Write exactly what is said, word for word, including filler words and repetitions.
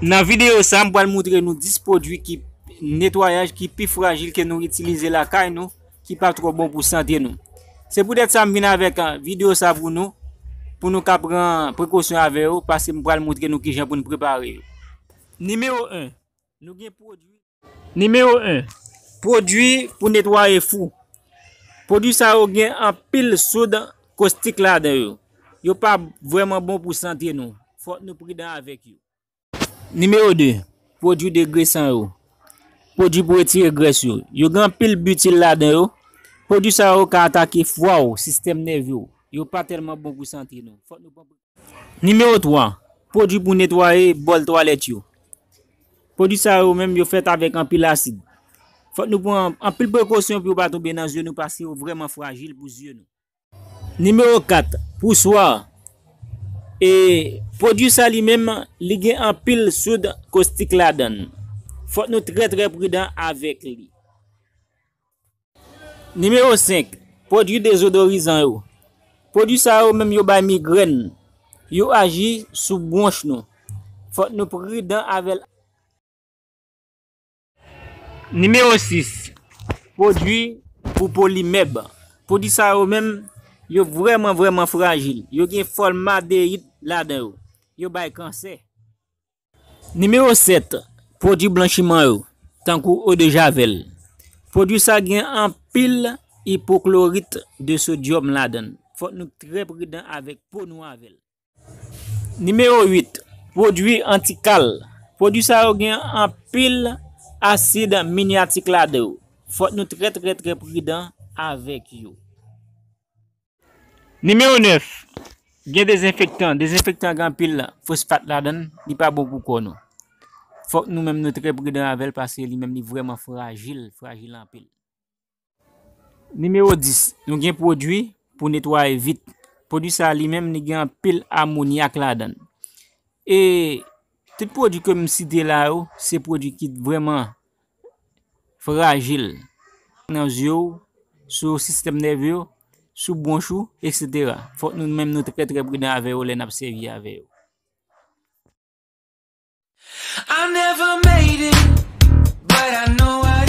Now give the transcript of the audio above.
Nan videyo sa, m pral moutre nou dis pwodui ki netwayaj ki pi frajil ke nou itilize lakay nou, ki pa twò bon pou sante nou. Se poutèt sa m vin avèk, ah, videyo sa pou nou, pou nou ka pran prekosyon avè yo, paske m pral moutre nou kijan pou n prepare yo. Nimewo en, nou gen pwodui. Nimewo en, pwodui pou netwaye fou. Pwodui sa yo gen anpil soud kostik ladan yo. Yo pa vrèman bon pou sante nou. Fòk nou pridan avèk yo. Nimewo de, pwodui degresan yo. Pwodui pou retire grès yo. Yo gen anpil bitil ladan yo. Pwodui sa yo ka atake fwa w, sistèm nève w. Yo pa tèlman bon pou sante nou. Fòk nou pran. Nimewo twa, pwodui pou netwaye bòl twalèt yo. Pwodui sa yo menm yo fèt avèk anpil asid. Fòk nou pran anpil prekosyon pou yo pa tonbe nan zye nou, paske yo vrèman frajil pou zye nou. Nimewo kat, pouswa. E pwodui sa li menm, li gen anpil soud kostik ladan l. Fòk nou trè, trè pridan avèk li. Nimewo senk, pwodui dezodorizan yo. Pwodui sa yo menm yo bay migrèn. Yo aji sou bwonch nou. Fòk nou pridan avè l. Nimewo sis, pwodui pou po limèb. Pwodui sa yo menm, yo vrèman, vrèman frajil. Yo gen fòmadeyit ladan yo. Yo bay kansè. Nimewo sèt, pwodui blanchiman yo, tankou odejavèl. Pwodui sa gen anpil ipoklorit de sodyòm ladan l. Fòk nou trè pridan avèk po nou avè l. Nimewo uit, pwodui antikal. Pwodui sa yo gen anpil asid minyatik ladan yo. Fòk nou trè, trè, trè pridan avèk yo. Nimewo nèf, gen dezenfektan. Dezenfektan gen anpil fosfat ladan l, li pa bon pou kò nou. Fòk nou menm nou trè pridan avè l, paske li menm li vrèman frajil, frajil anpil. Nimewo dis, nou gen pwodui pou netwaye vit. Pwodui sa li menm li gen anpil amonyak ladan l. E tout pwodui ke m site la yo, se pwodui ki vrèman frajil nan zye w, sou sistèm nève yo, sou bwonch ou, etsetera. Fòk nou menm nou trè, trè pridan avè yo lè n ap sèvi avè yo. I never made it, but I know I